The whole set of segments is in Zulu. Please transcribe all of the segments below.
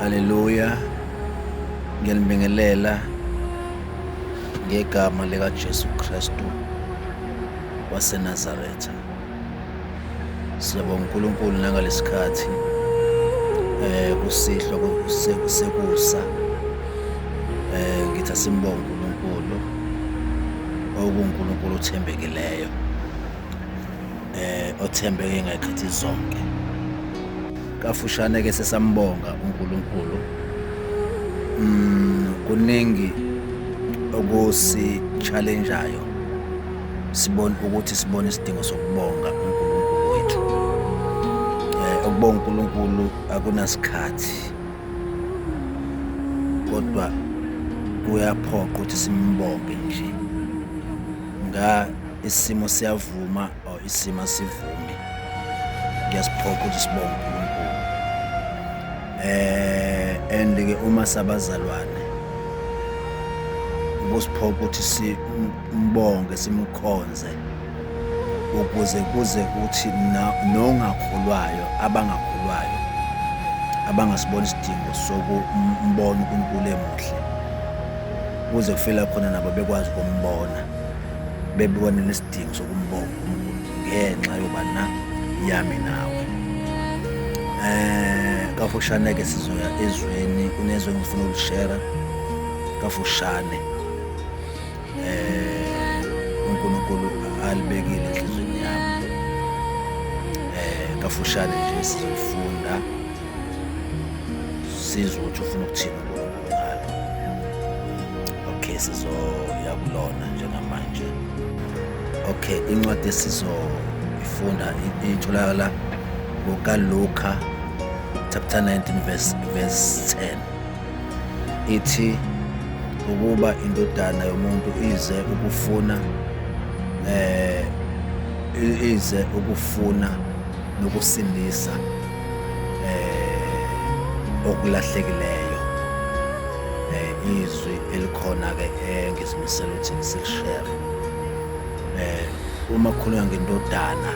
Haleluya. Ngiyanibingelela ngegama likaJesu Kristu waseNazaretha. Siyabonga uNkulunkulu nangalesikhathi kusihlwa sekusa ngithi asimbonge uNkulunkulu okuNkulunkulu othembekileyo othembeke ngekhathi zonke. Kafushane ke sesambonga uNkulunkulu. Kuningi okusi challengeayo sibona ukuthi sibone isidingo sokubonga uNkulunkulu wethu. Ukubonga uNkulunkulu akunasikhathi kodwa kuyaphoqa ukuthi simbonge nje nga isimo siyavuma or isimo asivumi, kuyasiphoqa ukuthi sibonge uNkulunkulu. And ke uma sabazalwane kusiphoqa ukuthi simbonge simkhonze ukuze kuze kuthi nongakholwayo abangakholwayo abangasibona isidingo sokumbona uNkulunkulu emuhle kuze kufike khona nabo bekwazi ukumbona bebone nesidingo sokumbonga uNkulunkulu ngenxa yoba na yami nawe. Kafushane ke sizoya ezweni, kunezwe engifuna ukulishera kafushane. uNkulunkulu alibekile enhlizweni yami. Kafushane nje sizolifunda sizwe ukuthi ufuna ukuthini uNkulunkulu ngalo. Okay, sizoya kulona njengamanje. Okay, incwadi esizoyifunda itholakala ngokaLuka chapter 19 verse 10. Ithi ukuba indodana yomuntu ize ukufuna ize ukufuna nokusindisa okulahlekileyo. Izwi elikhona ke engizimisela ukuthi ngisilishare. Uma kukhulunywa ngendodana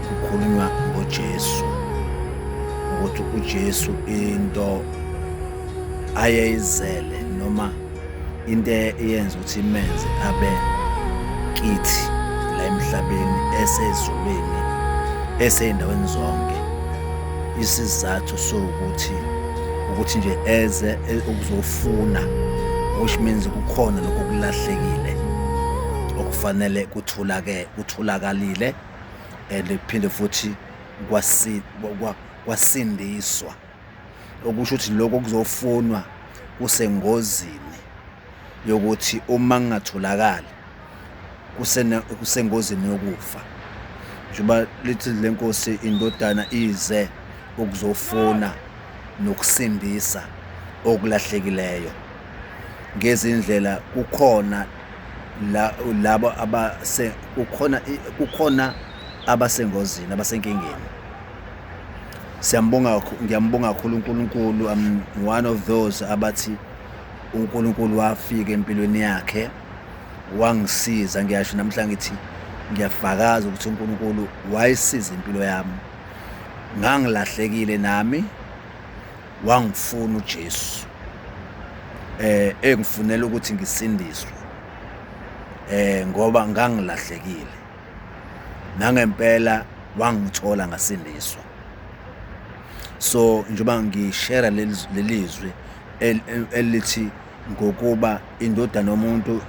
kukhulunywa ngoJesu, ukuthi uJesu into ayeyizele noma into eyenza ukuthi imenze abe kithi la emhlabeni esezulwini eseyindaweni zonke, isizathu sokuthi ukuthi nje eze ukuzofuna, which means kukhona lokho okulahlekile okufanele kuthulake kuthulakalile and kuphinde futhi kwasindiswa, okusho ukuthi lokho kuzofunwa kusengozini yokuthi uma kungatholakali kusengozini yokufa. Njengoba lithi le nkosi indodana ize ukuzofuna nokusindisa okulahlekileyo. Ngezindlela kukhona la labo abase kukhona kukhona abasengozini abasenkingeni. Siyambonga, ngiyambonga kakhulu uNkulunkulu. I'm one of those abathi uNkulunkulu wafika empilweni yakhe wangisiza. Ngiyasho namhla ngithi ngiyafakaza ukuthi uNkulunkulu wayisiza impilo yami. Ngangilahlekile nami, wangifuna uJesu engifunela ukuthi ngisindiswe ngoba ngangilahlekile. Nangempela wangithola ngasindiswa. So njengoba ngishare leli zwi elithi ngokuba indodana yomuntu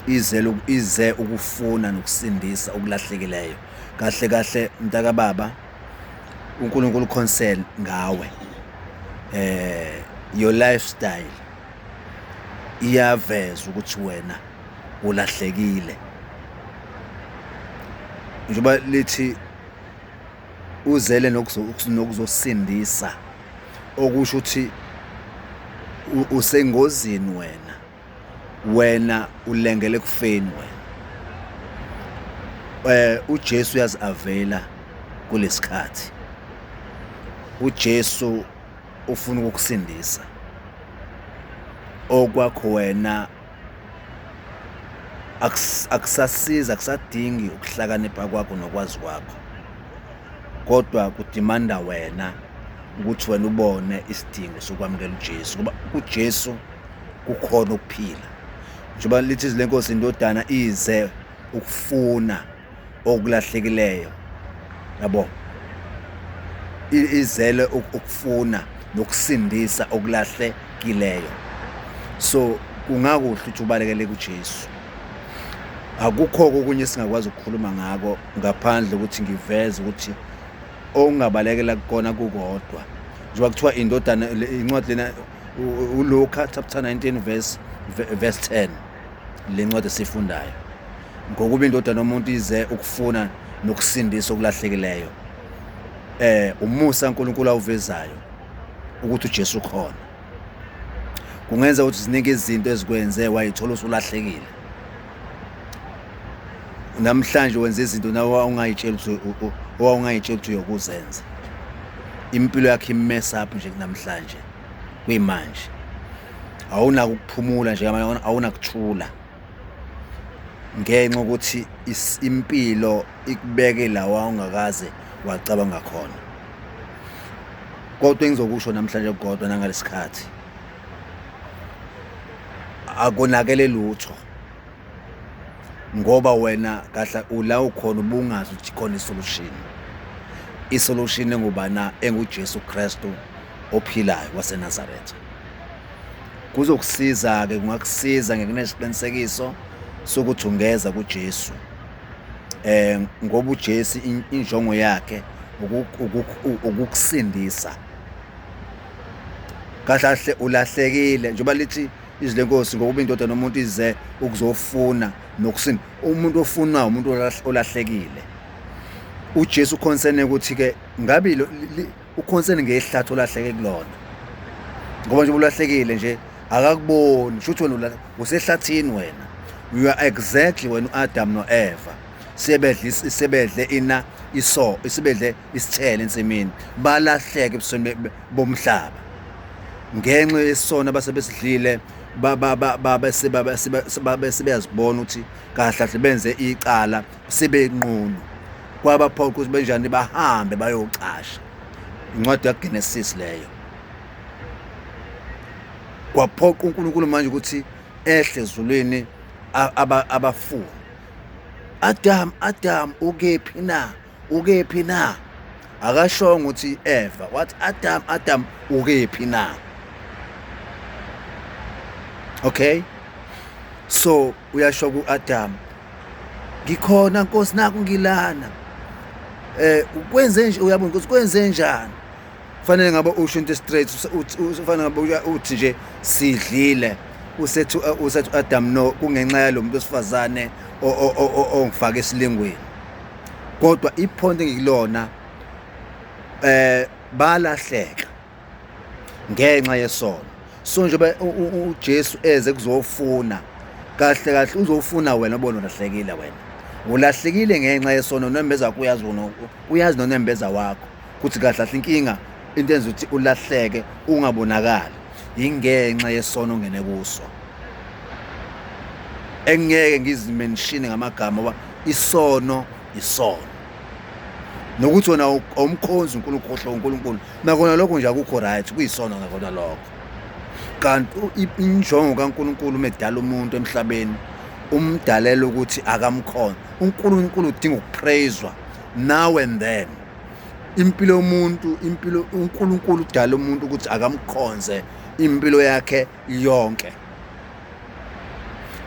izele ize ukufuna nokusindisa okulahlekileyo. Kahle kahle mntakababa, uNkulunkulu concern ngawe. Your lifestyle iyaveza ukuthi wena ulahlekile. Njengoba lithi uzele nokuzosindisa, okusho ukuthi usengozini wena, wena ulengele ekufeni wena. UJesu uyazi-availa kulesikhathi. uJesu ufuna ukukusindisa. Okwakho wena akusasizi, akusadingi ukuhlakanipha kwakho nokwazi kwakho, kodwa kudimanda wena Ukuthi wena ubone isidingo sokwamukela uJesu, ngoba kuJesu kukhona ukuphila. Njengoba lithi izwi lenkosi, indodana ize ukufuna okulahlekileyo, yabo, izele ukufuna nokusindisa okulahlekileyo. So kungakuhle ukuthi ubalekele kuJesu. Akukho okunye esingakwazi ukukhuluma ngako ngaphandle ukuthi ngiveze ukuthi ongabalekela kukona kukodwa, njengoba kuthiwa indodana. Incwadi lena uLuka chapter 19 verse 10, le ncwadi esifundayo, ngokuba indodana yomuntu ize ukufuna nokusindisa okulahlekileyo. Umusa uNkulunkulu awuvezayo ukuthi uJesu ukhona. Kungenza ukuthi ziningi izinto ezikwenze wayithola usulahlekile. Namhlanje wenza izinto nawe ungayitshela ukuthi owawungayitshela ukuthi uyokuzenza. Impilo yakhe imess up nje namhlanje, kuyimanje awunako ukuphumula nje, awunakuthula, ngenxa ukuthi impilo ikubeke la wawungakaze wacabanga khona. Kodwa engizokusho namhlanje kodwa nangalesikhathi, akonakele lutho, ngoba wena kahle ula ukhona ubungazi ukuthi khona isolution, isolution engubana enguJesu Kristu ophilayo waseNazaretha. Kuzokusiza-ke, kungakusiza ngekunesiqinisekiso sokuthi ungeza kuJesu, ngoba uJesu injongo yakhe ukukusindisa. Kahle kahle ulahlekile, njengoba lithi izwi lenkosi, ngokuba indodana yomuntu ize ukuzofuna nokusinda. Umuntu ofunwa umuntu olahlekile. UJesu uconcern ukuthi-ke ngabe uconcern ngehlathi olahleke kulona, ngoba nje ulahlekile nje akakuboni, shuthi wena usehlathini wena. You are exactly wena u-Adam no-Eva sebedle sebedle ina iso isibedle isithelo ensimini, balahleke ebusweni bomhlaba ngenxa yesono abasebesidlile. Babe sebeyazibona ukuthi kahle kahle benze icala, sebenqunu, kwabaphoqa ukuthi benjani bahambe bayocasha. Incwadi kaGenesis leyo. Kwaphoqa uNkulunkulu manje ukuthi ehle ezulwini abafuni. Adam, Adam, ukephi na? Ukephi na? Akashongo ukuthi Eva, wathi Adam, Adam, ukephi na? Okay, so uyasho ku-Adam, ngikhona Nkosi, naku ngilana. Ukwenze nje, uyabona Nkosi, kwenze njani? Kufanele ngabe usho into straight, ufanele ngabe uthi nje sidlile. Usethi Adam, no, kungenxa yalo muntu wesifazane ongifaka esilingweni. Kodwa ipoint engikulona, balahleka ngenxa yesono. So njengoba uJesu eze kuzofuna, kahle kahle uzofuna wena obona ulahlekile. Wena ulahlekile ngenxa yesono. Nembeza wakho uyazi, uyazi nonembeza wakho kuthi kahle kahle inkinga, into enza ukuthi ulahleke ungabonakali, ingenxa yesono ongene kuso, engeke ngizimenshine ngamagama, ngoba isono isono, nokuthi wena awumkhonzi uNkulunkulu, uNkulunkulu nakona lokho nje akukho right, kuyisono nakona lokho. Kanti injongo kaNkulunkulu uma edala umuntu emhlabeni, umdalela ukuthi akamkhona uNkulunkulu. Udinga ukupraiswa now and then. Impilo yomuntu, impilo, uNkulunkulu udala umuntu ukuthi akamkhonze impilo yakhe yonke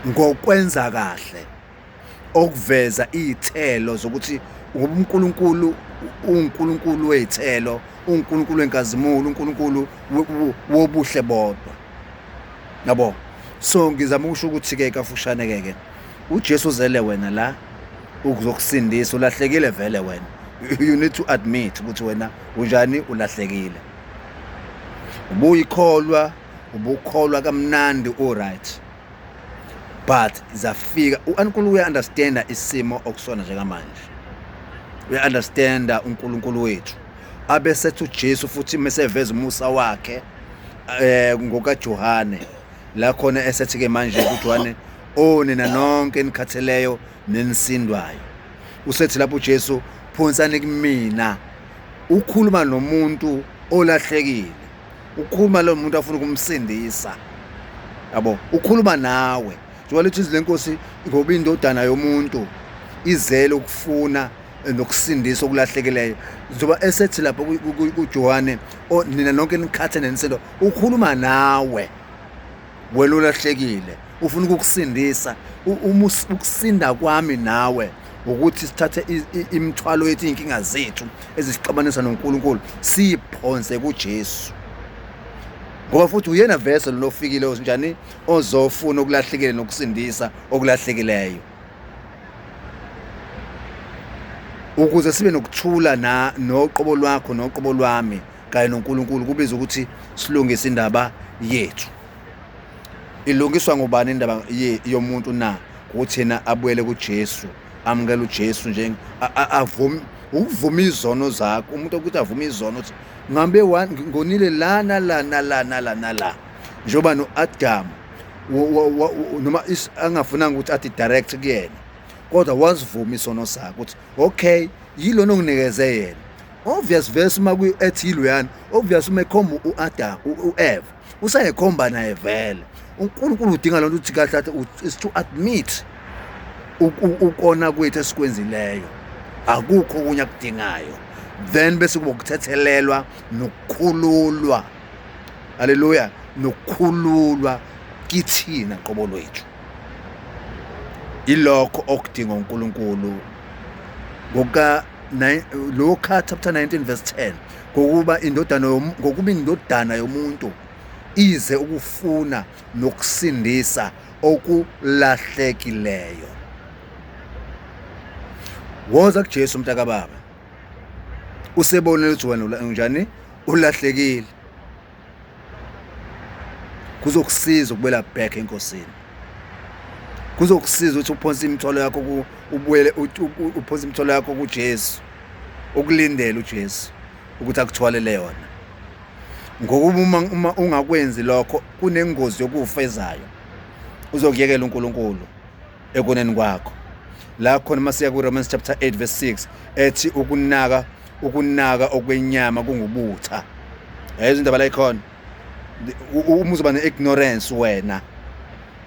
ngokwenza kahle okuveza iy'thelo zokuthi, ngoba uNkulunkulu uNkulunkulu wey'thelo, uNkulunkulu wenkazimulo, uNkulunkulu wobuhle bodwa, yabo. So ngizama ukusho ukuthi-ke kafushane-ke ke uJesu uzele wena la ukuzokusindisa. Ulahlekile vele wena. You need to admit ukuthi wena unjani, ulahlekile. Ubuyikholwa, ubukholwa kamnandi, uright, but zafika. UNkulunkulu uya-understanda isimo okusona njengamanje, uya-understanda uNkulunkulu wethu. Abesethi uJesu futhi meseveza umusa wakhe ngokaJohane la khona esethi ke manje kuJohane, "Oh nina nonke enikhatheleyo nenisindwayo," usethi lapho uJesu, "Phonsani kumina." Ukhuluma nomuntu. olahlekile, ukhuluma lo muntu afuna ukumsindisa, yabo, ukhuluma nawe. Njengoba lithi izwi lenkosi, ngoba indodana yomuntu izele ukufuna nokusindisa okulahlekileyo. Njengoba esethi lapho kuJohane, nina nonke nikhathele nisendo, ukhuluma nawe wena olahlekile, ufuna ukukusindisa. Uma ukusinda kwami nawe ukuthi sithathe imithwalo yethu, iy'nkinga zethu ezisixabanisa noNkulunkulu, siyiphonse kuJesu, ngoba futhi uyena vese lona ofikile njani ozofuna okulahlekile nokusindisa okulahlekileyo, ukuze sibe nokuthula na noqobo lwakho noqobo lwami kanye noNkulunkulu. Kubiza ukuthi silungise indaba yethu. Ilungiswa ngubani indaba yomuntu na? Ukuthi yena abuyele kuJesu, amukele uJesu nje, avume ukuvuma izono zakho. Umuntu ukuthi avume izono, ukuthi ngambe ngonile lana lana lana lana la, njengoba no-Adamu noma angafunanga ukuthi athi direct kuyena, kodwa wasivuma isono sakhe ukuthi okay, yilona onginikeze yena. Obvious verse uma ethi yiluyana, obvious uma ekhomba u-Adam, u-Eva usayekhomba naye vele. uNkulunkulu udinga lonto ukuthi kahle kahle is to admit ukona kwethu esikwenzileyo, akukho okunye akudingayo. Then bese kuba ukuthethelelwa nokukhululwa, haleluya, nokukhululwa kithina qobo lwethu. Ilokho okudinga uNkulunkulu ngoka Luka chapter 19 verse 10, ngokuba indodana ngokuba indodana yomuntu ize ukufuna nokusindisa okulahlekileyo. Woza kuJesu mntakababa, usebonile ukuthi wena unjani, ulahlekile. Kuzokusiza ukubuyela back enkosini, kuzokusiza ukuthi uphonse imithwalo yakho, ubuyele uphonse imithwalo yakho kuJesu, ukulindele uJesu ukuthi akuthwalele yona. Ngokuba uma ungakwenzi lokho, kunengozi yokufa ezayo, uzokuyekela uNkulunkulu ekoneni kwakho. La khona masiya ku-Romans chapter 8 verse 6 ethi ukunaka okwenyama kungubutha. Yayizo indaba la ikhona. Uma uzoba ne-ignorance wena,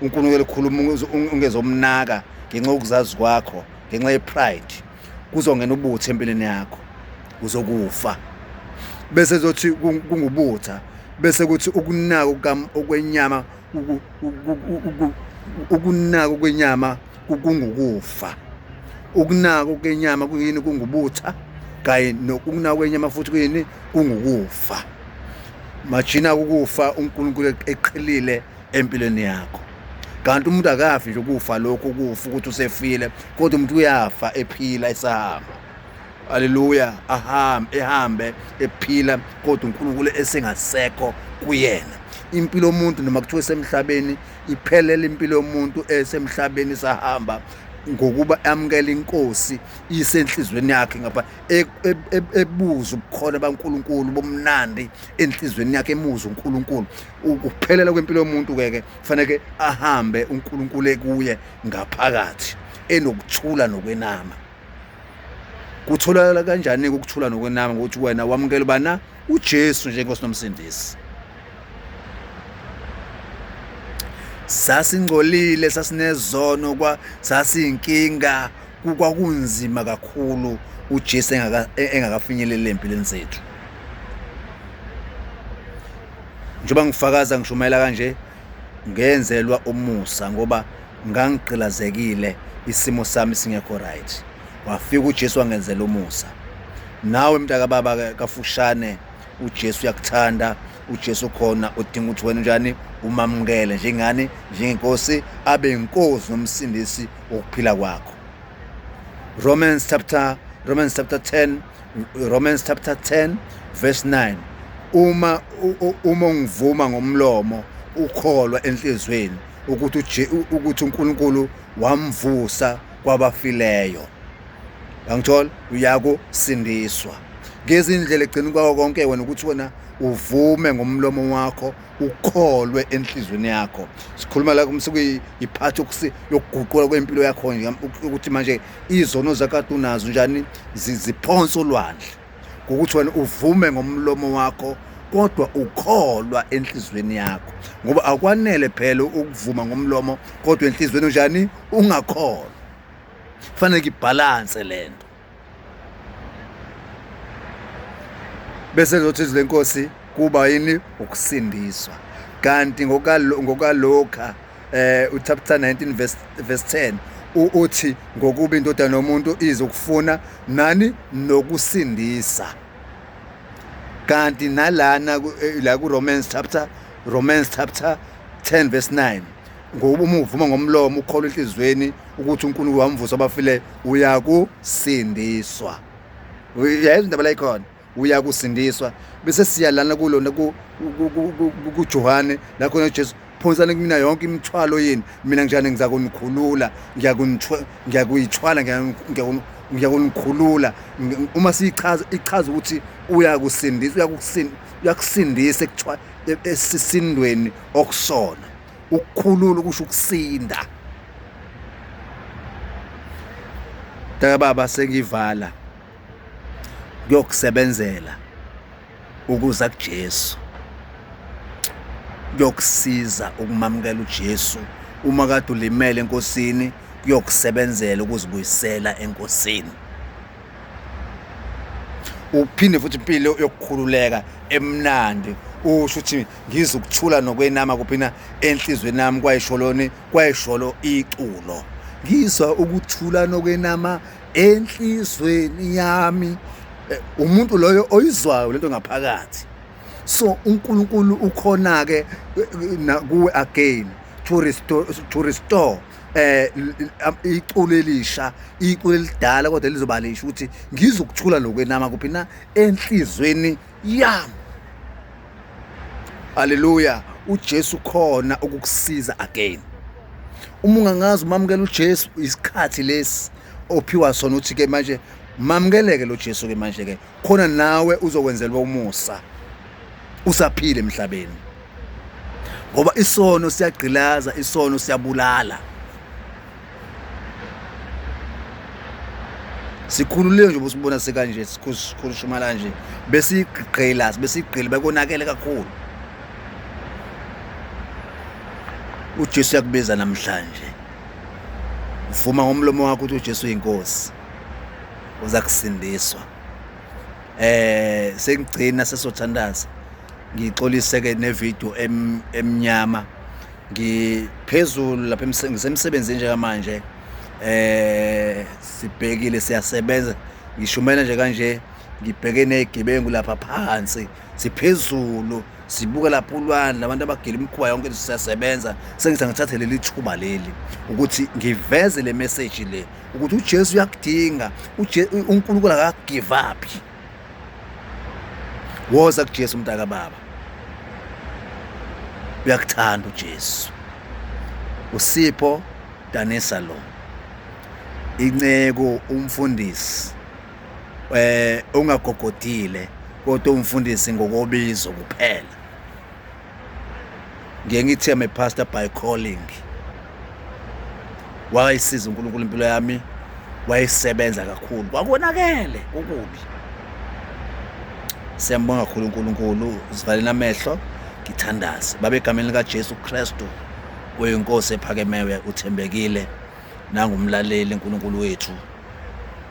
uNkulunkulu ekhuluma ungezomnaka ngenxa yokuzazi kwakho, ngenxa ye-pride, kuzongena ubutha empilweni yakho, uzokufa. Bese zothi kungubutha, bese kuthi ukunaka okwenyama, ukunaka kwenyama kungukufa. Ukunaka kwenyama kuyini? Kungubutha. Kanye nokunaka kwenyama futhi kuyini? Kungukufa. Majina ukufa uNkulunkulu eqhelile empilweni yakho. Kanti umuntu akafi nje ukufa lokhu, ukufa ukuthi usefile, kodwa umuntu uyafa ephila esahamba. Haleluya, ahambe ehambe ephila, kodwa uNkulunkulu esengasekho kuyena. Impilo yomuntu noma kuthiwa esemhlabeni iphelele, impilo yomuntu esemhlabeni isahamba ngokuba amukela inkosi isenhlizweni yakhe ngapha, ebuza ubukhona baNkulunkulu bomnandi enhlizweni yakhe, emuza uNkulunkulu. Ukuphelela kwempilo yomuntu ke ke kufanele ahambe uNkulunkulu ekuye ngaphakathi, enokuthula nokwenama. Kutholakala kanjani ukuthula nokwenama? Ngokuthi wena wamukela bana uJesu njengenkosi nomsindisi. Sasingcolile, sasinezono, kwa sasiyinkinga, kwakunzima kakhulu uJesu engakafinyeleli empilweni zethu. Njengoba ngifakaza ngishumayela kanje, ngenzelwa umusa ngoba ngangigqilazekile, isimo sami singekho right. Wafika uJesu wangenzela umusa. Nawe mntaka baba kafushane, uJesu uyakuthanda, uJesu ukhona, udinga ukuthi wena unjani umamukele njengani, njengenkosi, abe inkosi nomsindisi wokuphila kwakho. Romans chapter 10, Romans chapter 10 verse 9, uma ungivuma ngomlomo, ukholwa enhlizweni ukuthi uNkulunkulu wamvusa kwabafileyo, angithola, uyakusindiswa. Ngezindlela egcina kwawo konke wena ukuthi wena uvume ngomlomo wakho, ukholwe enhlizweni yakho. Sikhuluma la kumsuku iphathi yokuguqula kwempilo yakho nje, ukuthi manje izono zakade unazo njani ziphonsa olwandle. Ngokuthi wena uvume ngomlomo wakho kodwa ukholwa enhlizweni yakho, ngoba akwanele phela ukuvuma ngomlomo kodwa enhlizweni unjani ungakholwa. Kufanele ibhalanse lento. Bese lizothi izwi lenkosi kuba yini? Ukusindiswa. Kanti ngokalokha uchapter 19 verse 10 uthi ngokuba indodana yomuntu izokufuna nani nokusindisa. Kanti nalana la ku Romans chapter 10 verse 9, ngoba uma uvuma ngomlomo ukholwa enhlizweni ukuthi uNkulunkulu wamvusa abafileyo uyakusindiswa. Uyayizwa indaba la ikhona, uyakusindiswa. Bese siya lana kulona kuJohane la khona uJesu, phonsani kumina yonke imithwalo yenu, mina njani ngizakunikhulula, ngiyakuyithwala, ngiyakunikhulula. Uma siyichaza ichaza ukuthi uyakusindisa, uyakusindisa esisindweni okusona. Ukukhulula kusho ukusinda. Mntaka baba, sengivala kuyokusebenzela ukuza kuJesu, kuyokusiza ukumamukela uJesu. Uma kade ulimele enkosini, kuyokusebenzela ukuzibuyisela enkosini, uphinde futhi impilo yokukhululeka emnandi, usho ukuthi ngizwe ukuthula nokwenama kuphina enhlizweni yami. Kwayisholoni kwayisholo iculo, ngizwa ukuthula nokwenama enhlizweni yami. Umuntu loyo oyizwayo lento ngaphakathi. So uNkulunkulu ukhona ke kuwe again to restore iculo elisha, iculo elidala kodwa lizoba lisha, ukuthi ngizokuthula nokwenama kuphi na enhlizweni yami. Haleluya, uJesu khona ukukusiza again. Uma ungangazi umamukela uJesu, isikhathi lesi ophiwa sona uthi ke manje mamukeleke lo Jesu ke manje ke khona nawe uzokwenzelwa umusa usaphila emhlabeni, ngoba isono siyagqilaza, isono siyabulala. Sikhululiwe nje usibona sekanje sikhuluma kanje, besigqila besigqila bekonakele kakhulu. uJesu uyakubiza namhlanje, uvuma ngomlomo wakho ukuthi uJesu uyinkosi, uza kusindiswa. Sengigcina sesothandaza, ngixolise ke nevideo emnyama, ngiphezulu lapha ngisemsebenzini njengamanje, sibhekile siyasebenza, ngishumela nje kanje, ngibheke nezigebengu lapha phansi, siphezulu sibuka lapha ulwandle, abantu abagila imikhuba yonke, siyasebenza. Sengithi angithathe leli thuba leli ukuthi ngiveze le message le ukuthi uJesu uyakudinga, uNkulunkulu akagive up. Woza kuJesu mntaka baba, uyakuthanda uJesu. uSipho Danisa lo inceku, umfundisi ungagogodile kodwa umfundisi ngokobizo kuphela. Ngiye ngithi I'm a pastor by calling. Wayisiza uNkulunkulu impilo yami, wayesebenza kakhulu, kwakonakele kukubi. Siyambonga kakhulu uNkulunkulu. Sivaleni amehlo ngithandaze. Baba, egameni likaJesu Kristu oyinkosi ephakemeyo, uthembekile nangumlaleli uNkulunkulu wethu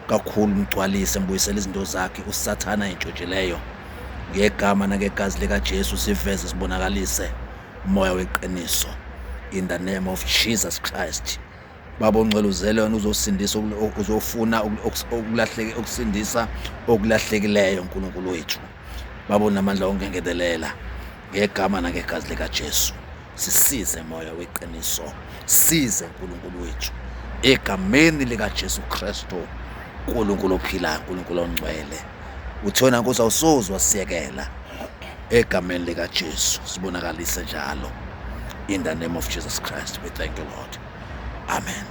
kakhulu, mgcwalise, mbuyisele izinto zakhe uSathana ayintshontshileyo. Ngegama nangegazi likaJesu siveze sibonakalise umoya weqiniso in the name of Jesus Christ. Baba ongcwele, uzele wena uzosindisa, uzofuna okulahleke, ukusindisa okulahlekileyo. uNkulunkulu wethu, Baba onamandla onke, ngenelela ngegama nangegazi likaJesu. Sisize moya weqiniso, size uNkulunkulu wethu, egameni likaJesu Kristu. uNkulunkulu ophilayo, uNkulunkulu ongcwele, uthi wena Nkosi awusoze wasiyekela. Egameni likaJesu sibonakalise njalo. In the name of Jesus Christ we thank you, Lord. Amen.